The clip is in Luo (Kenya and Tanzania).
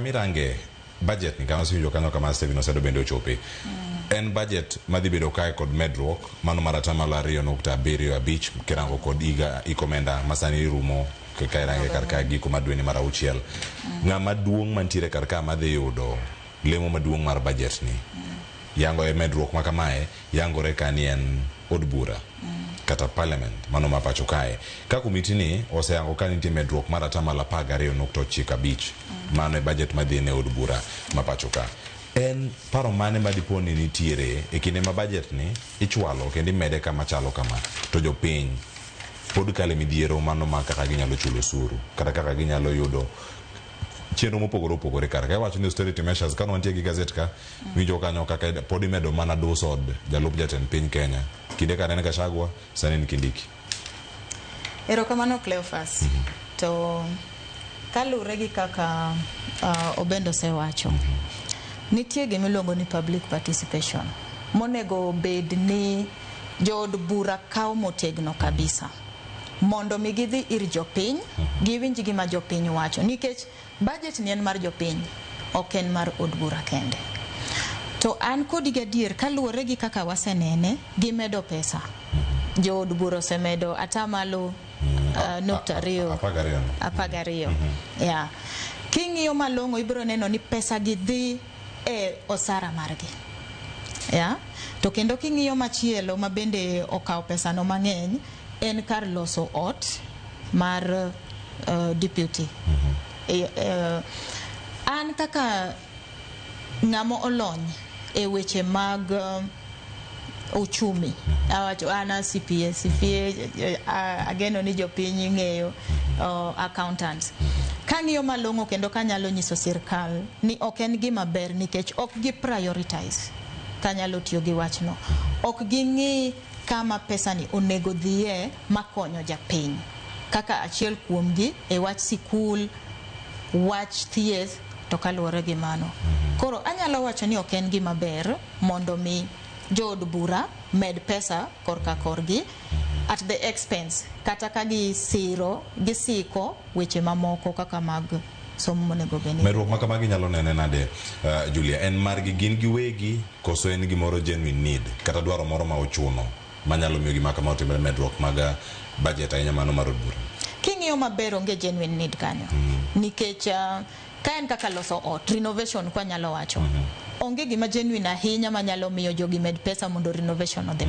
Kamirange budget ni kama osewinjo kanyo kama Stephen Osedo bende ochope. En budget madhi bedo kae kod medruok mano mar 75% kirango kod higa hik omenda masani rumo ka irange kar ka giko mar dweni mar auchiel. Ng'ama duong' mantiere kar ka madhi yudo lemo maduong' mar budget ni yango e medruok ma kamae yangore ka ni en od bura kata parliament mano ma pacho kae. Ka komiti ni oseyango ka nitie medruok mar 12.95% mano e budget madhi ne od bura ma pacho ka. En paro mane ma dipo ni nitiere e kinde ma budget ni ichwalo kendo imede kama chalo kama to jopiny pod kale midhiero mano ma kaka ginyalo chulo osuru kata kaka ginyalo yudo chenro mopogore opogore kar ka iwacho ni austerity measures kane wantie gi gazet ka winjo kanyo kaka pod imedo mana duso od jalup jatend piny Kenya kinde ka ne en Gachagua sani en Kindiki. Erokamano Cleophas. To kaluwre gi kaka Obendo osewacho, nitie gima iluongo ni public participation monego bed ni jood bura kawo motegno kabisa mondo mi gidhi ir jopiny giwinj gima jopiny wacho nikech budget ni en mar jopiny ok en mar od bura kende. To an kodi gadier kaluwore gi kaka wasenene gimedo pesa jood bura osemedo atamalo 2. 12 no. 12 yeah. King'iyo malong'o ibiro neno ni pesa gi dhi e osara margi yeah. To kendo king'iyo machielo ma bende okawo pesano mang'eny en kar loso ot mar deputy. An kaka ng'ama olony e weche mag uchumi awacho an a CPA CPA ageno ni jopiny ng'eyo accountants. Kang'iyo malong'o kendo kanyalo nyiso sirkal ni ok en gima ber nikech ok gi prioritize kanyalo tiyo gi wachno ok ging'i kama pesa ni onego dhiye makonyo japiny kaka achiel kuomgi e wach sikul wach thieth to kaluwore gi mano koro anyalo wacho ni ok en gima ber mondo mi jood bura med pesa korka korgi at the expense kata ka gisiro gisiko weche mamoko kaka mag somo monego bed ni Medruok ma kamagi nyalo nene nade Julia en margi gin giwegi koso en gimoro genuine need kata dwaro moro ma ochuno manyalo miyo gima kama otimre medruok mag budget ahinya mano mar od bura. King'iyo maber onge genuine need kanyo nikech ka en kaka loso ot renovation kwa nyalo wacho onge gima genuine ahinya manyalo miyo jogi med pesa mondo renovation odhi.